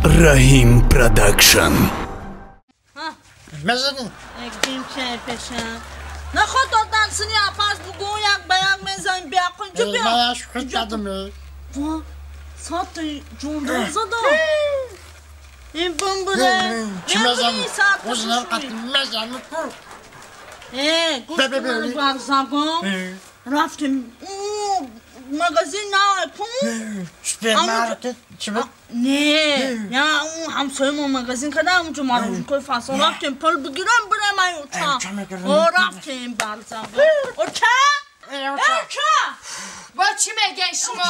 Раҳим Продакшн. Мезанӣ? Ким чай пешам? Наход додан сини апаш бугу як ба як мезанем биақун ҷу биё. Ман шӯхӣ кардам. Ва сати ҷондор зада. Ин бумбуре. Чӣ мезанӣ? Ӯзинам қат мезанӣ ку. Э, гӯш барзагон. Рафтем магазин на ку. Супермаркет чӣ буд? Не, я он ҳамсоямо магазин кардам, онҷо мороженкои фасон рафтем, пул бигирам, бирам ай оча. О, рафтем барзагон. Оча? Оча! Бо чӣ мегӯен шумо?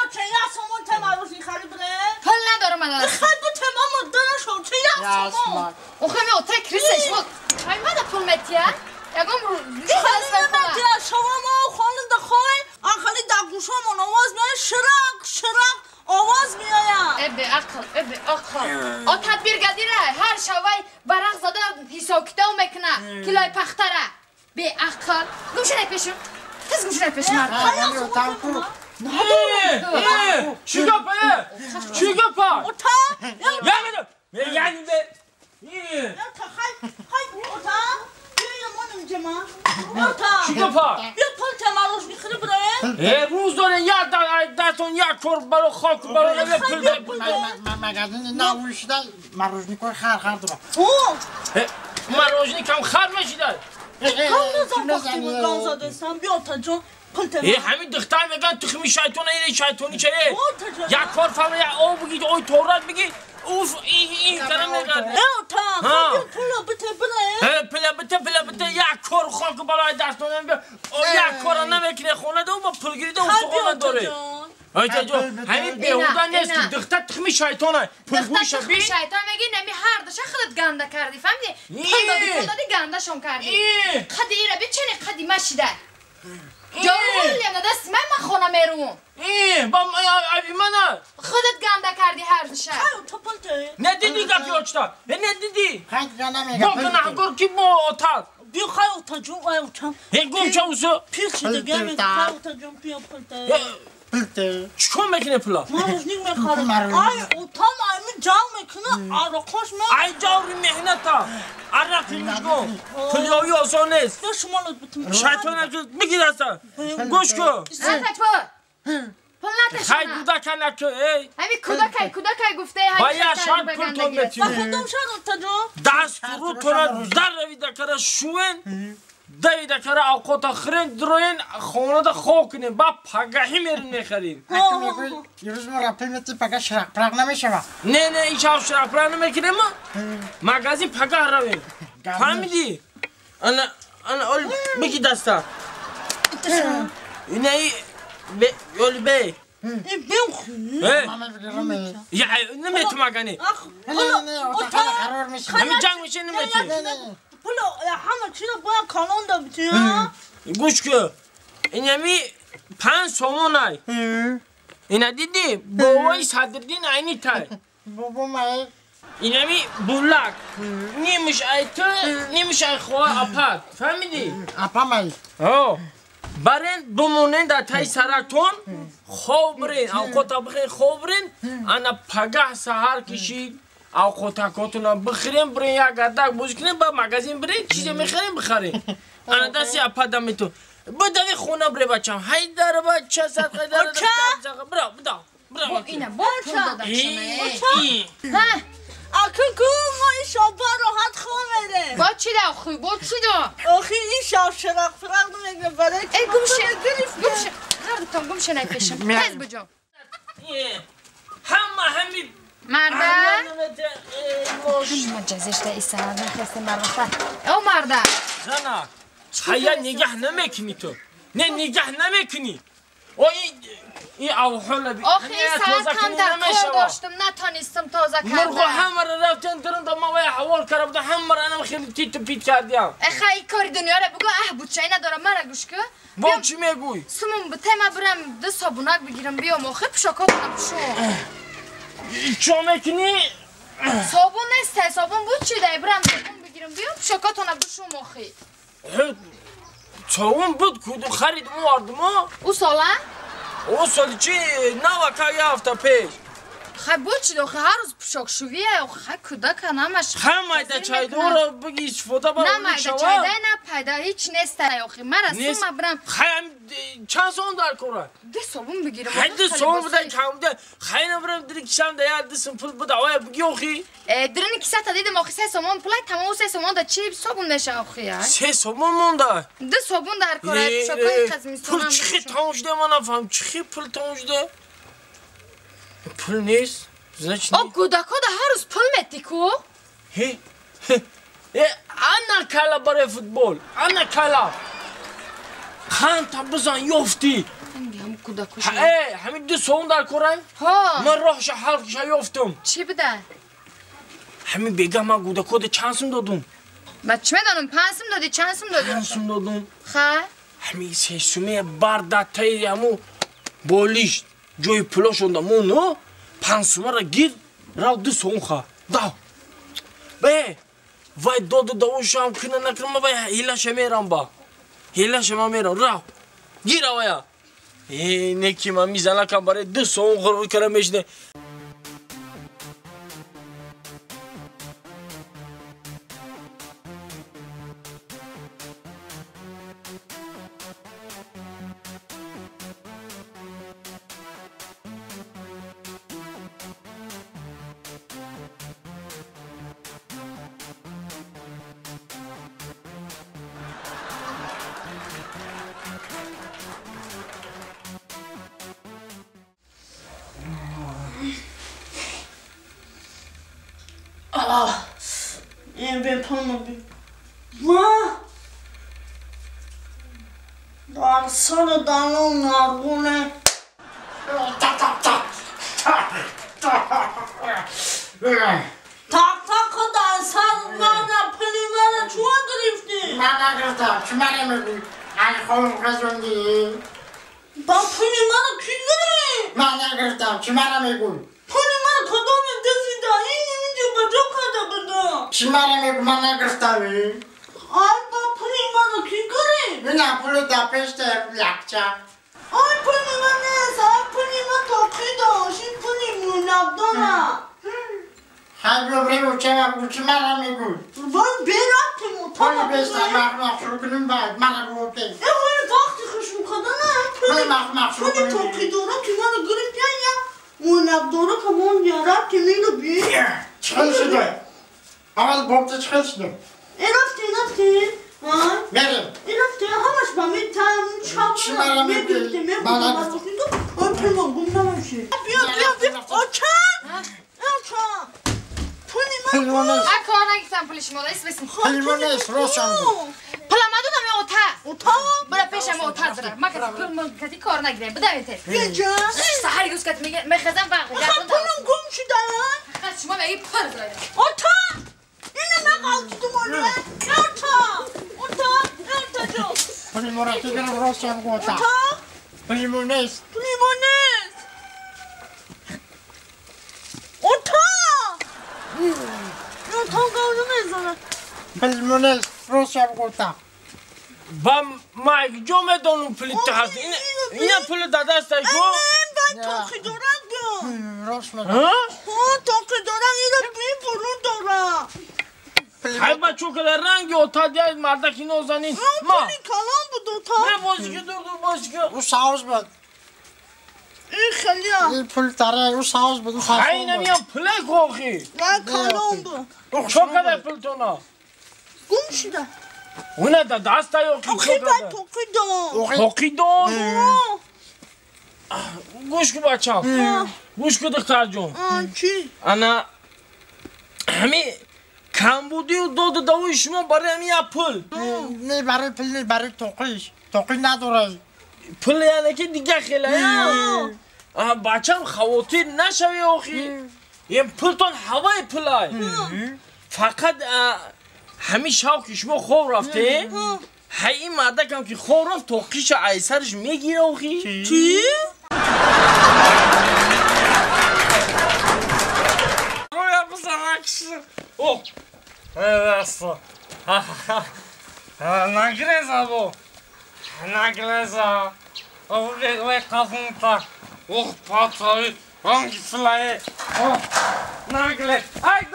Оча, як сомон те мороженое хари бире? Пул надорам ман. Хай бу темамо данаш оча, як сомон. Охе ме ота крисе шумо кай мада пул метия? Ягон метия, шавамо хонда хой, ахали дар гӯшамон овоз меояд, ширақ, ширақ овоз меояд. Э беақл, э беақл. О тадбир гадира, ҳар шавай варақ зада ҳисоб китоб мекуна, килои пахтара. Беақл. Гум шунай пешум. Тез гум шунай пешум. Чӣ гапа? Чӣ гапа? Ота? Яъне бе. Хай, хай, ота. Чӣ гапа? Бیا пул те мороженое хӯри бире? Э, рӯз доре як дастон як кор баро хок баро пул. Магазини навушида мороженое хар хар дора. О! Мороженое кам хар мешида. Кам назан вақти ган задастам, биё ота ҷон. Э, ҳамин духтар мегӯянд тухми шайтона, ин шайтони че? Як кор фарма, як об бигӣ, ой торат бигӣ, уф, ин кара мегард. Э, ота, хай биё пула бите бире. Э, пула бите, пула бите, як кор хок балои дастона биё. Як кора намекунӣ хона да, бо пул гирида устухона дорӣ. Ота ҷон, ҳамин беҳуда нест ки духтар тухми шайтона. Пулгӯша би? Тухми шайтон мегӣ, нами ҳар душа худат ганда кардӣ, фаҳмидӣ? Пул додӣ, пул додӣ, гандашон кардӣ. Қади ира бичени, қади машида. Ҷору даст ман ман хона мерум. Э, ба аби мана. Худат ганда кардӣ ҳар душа. Хай, ота пул те. Не дидӣ гапи очта? Э, не дидӣ? Хай ганда мега. Бо гунаҳгор ки бо ота. Биё хай ота ҷон, ай ота. Э, гум ча усу? Пир шида гаме, хай ота ҷон, биё пул те. Чӣ кор мекунӣ пула? Мороженое мехарам. Ай, отам ами ҷанг мекуна, арақош ме. Ай ҷаври меҳната. Арақи мушкон. Пулёвӣ осон нест. Биё шумо лут битм. Шайтона бигир аста. Гӯш кун. Пул. Пул наташона. Хай кӯдака наку, эй. Ҳами кӯдакай, кӯдакай гуфтаи Ба як шарт пул тон метиҳӣ. Ба кудом шарт ота ҷон? Даст рӯ тона дар равида кара шӯен. Давида кара авқота хӯрен, дуроен, хонада хоб кунем, ба пагаҳӣ мерем мехарем. Ирӯз мо рапил мети пага ширақпирақ намешава. Не, не, ин шаб ширақпирақ намекунем мо. Магазин пагаҳ равем. Фаҳмидӣ? Ана, ана, ол бигӣ даста. Инаи, ёли бе. Бем хӯ. Я, намету магани. Ҳамин ҷанг меша намету. Пуло ҳама чиро бояд калон да битӣ, гӯш кун. Инами 5 сомон ай. Ина дидӣ? Бобои Садриддин айни тай. Бобо май. Инами булак. Нимиш ай ту, нимиш ай хоҳа апат. Фаҳмидӣ? Апа май. Ҳо. Барен бимонен дар таи сарактон, хоб бирен, авқота бихӯрен, хоб бирен, ана пагаҳ саҳар кишид. Авқотакотона бихӯрем, бирем як гардак бозӣ кунем, ба магазин бирем, чизе мехарем, бихарем. Ана дасти апада мету. Бидави хона бире бачам. Ҳайдар бача садқайдар. Бира, бида. Бира. Ина бо пул додашона. Ҳа. Аку ку мо ин шаб ба роҳат хоб мерем. Бо чӣ да охи, бо чӣ да? Охи ин шаб ширақ фирақ намегирем барои Э, гум ше, гум ше. Ҳар дутон гум ше найпешам. Тез биҷо. Ҳама ҳами Марда. Ҳама ҷазишта иса, мехестем барвақта. О марда. Зана, ҳая нигаҳ намекунӣ ту. Не, нигаҳ намекунӣ. О, ин авҳола би. Охи ин саат камтар кор доштам, натонистам тоза кардам. Мурғо ҳамаро рафтан дарунда ман вай ҳавол карда будам, ҳамаро анам хеле титу пит кардиям. Э, хай ин кори дунёро бугӯ, аҳ бучаи надорам, мара гӯш кун. Бо чӣ мегӯй? Сумум бите, ман бирам ду собунак бигирам, биём, охи пӯшокотона пӯшум. Чо мекунӣ? Собун нест, собун буд чӣ дай, бирам собун бигирам, биём пӯшокотона пӯшум охи. Собун буд, куду харид овардум, о? Ӯ сола? Ӯ соли чӣ? Навака як ҳафта пеш. Хай бучи охи ҳар рӯз пӯшокшувия охи хай кӯдака намаш. Хай майда чайдоро биги истифода бар. На майда чайда на пайда ҳеч неста охи мара сума брам. Хай чанд сом дар кора? Ду сомон бигирам. Хай ду сом буда кам буда. Хай набрам дри кисам да я ду сом пул буда оя биги охи. Дрини кисата дидам охи се сомон пулай тамом се сомон да чи собун меша охи я. Се сомон монда. Ду собун дар кора пӯшокҳои қазмистонам. Пул чихи тамом шуда ман нафаҳмам чихи пул тамом шуда. Пул нест, значит. О, кӯдакҳо да ҳар рӯз пул метӣ ку? Ҳе, ана кала барои футбол, ана кала. Ханта бизан ёфтӣ. Ҳамин ду сомон дар корай? Ҳо. Ман роҳша ҳалқиша ёфтам. Чӣ буда? Ҳамин бегаҳ ман кӯдакҳо да чанд сум додум? Ман чӣ медонам, панҷ сум додӣ, чанд сум додӣ? Панҷ сум додум. Ха? Ҳамин се сумия бар дар таи ҳамун болишт ҷои пулошонда моно панҷ сумаро гир рав ду сом ха дав бе вай доду давошам кина накунам вай ҳилаша мерам ба ҳилаша ман мерам рав гир авая неки ман мизанакам барои ду сом ғурғур кара мешине. Дар сари далон нарғуне. Тақ-тақ дар сар мана пули мана чун гирифтӣ? Ман нагирифтам, чӣ мана мегӯӣ? Ай хом разондӣ. Ба пули мана кӣ гирифт? Ман нагирифтам, чӣ мана мегӯӣ? Пули мана кадоме дазида? Ин инҷо ба ҷо карда буда. Чӣ мана мегӯ? Ман нагирифтам. Ай ба пули мана кӣ гирифт? Ина пули дар пешта лакча. Ай пули ман нест, ай пули ман тоқӣ дошт, ин пули мӯйнабдора. Хай биё бирем уча, чӣ мана мегӯ? Вай берафтем Пули беста махмах шурӯъ кунем баъд мана гӯ. Вай вақти хушрӯ кардана пули тоқӣ дора ки мана гирифт я мӯйнабдора камон рафтем ино би. Чӣ хел шуда? Аввал бобта чӣ хел шуда? Рафтем, рафтем. Мерем. Рафтем, ҳамаш ба метам чап мегирифтем, мехӯрдем. Ой пулмон гум намешид. Биё, биё, биё. Оча! Оча! Пули ман. А кор нагирифтам пули шумо, даст бисм. Пули ман нест, рост шам. Пула ма додам ё ота? Ота? Бира пешам ота дара. Ма кати пул ма кати кор нагирем. Бидавед тез. Биё. Саҳари рӯз кати мехезам ва гардон. Пулам гум шуда. Фақат шумо мегӣ пул доред. Ота! Ина ман ғалтидум оне. Ота! Ота! Ота ҷон. Пули моро ки гирифт, рост шам гӯ ота. Ота! Пули мо нест. Пули мо нест. Ота! Ота гавза мезанад. Пули мо нест, рост шам гӯ ота. Ба ман ҷо медонам пули ту ҳаст. Ина пули дадастай ку? Бай тоқӣ дорад гӯ. Рост мегӯ. Ҳо, тоқӣ дорад, ина би бурун дорад. Хай бачо кала ранги ота дияд мардаки нозанин. Ма. Пули калон буд ота. Ме бозики дур дур бозики. Ӯ савз буд. Ин хелия. Ин пул таре, ӯ савз буд, ӯ фасон Хай ина миям пуле кохи. Вай калон буд. Чо кадай пултона? Гум шуда. Уна да дастай охи. Охи бай тоқӣ дор. Тоқӣ дор? Гӯш ку бачам. Гӯш ку духтарҷон. Чӣ? Ана ҳами камбудию доду давои шумо барои ҳамин як пул. Не барои пул, не барои тоқиш. Тоқӣ надорад. Пул яъне ки дига хела. Бачам хавотир нашавӣ охи. Ин пултон ҳаваи пулай. Фақат ҳамин шав ки шумо хоб рафте, ҳай ин мардакам ки хоб рафт тоқиша айсараш мегира охи. Чӣ? О! Нагреза бо. Нагреза. Ой, қафунта. Ох, патсай. Ранги флае. Наглец. Ай,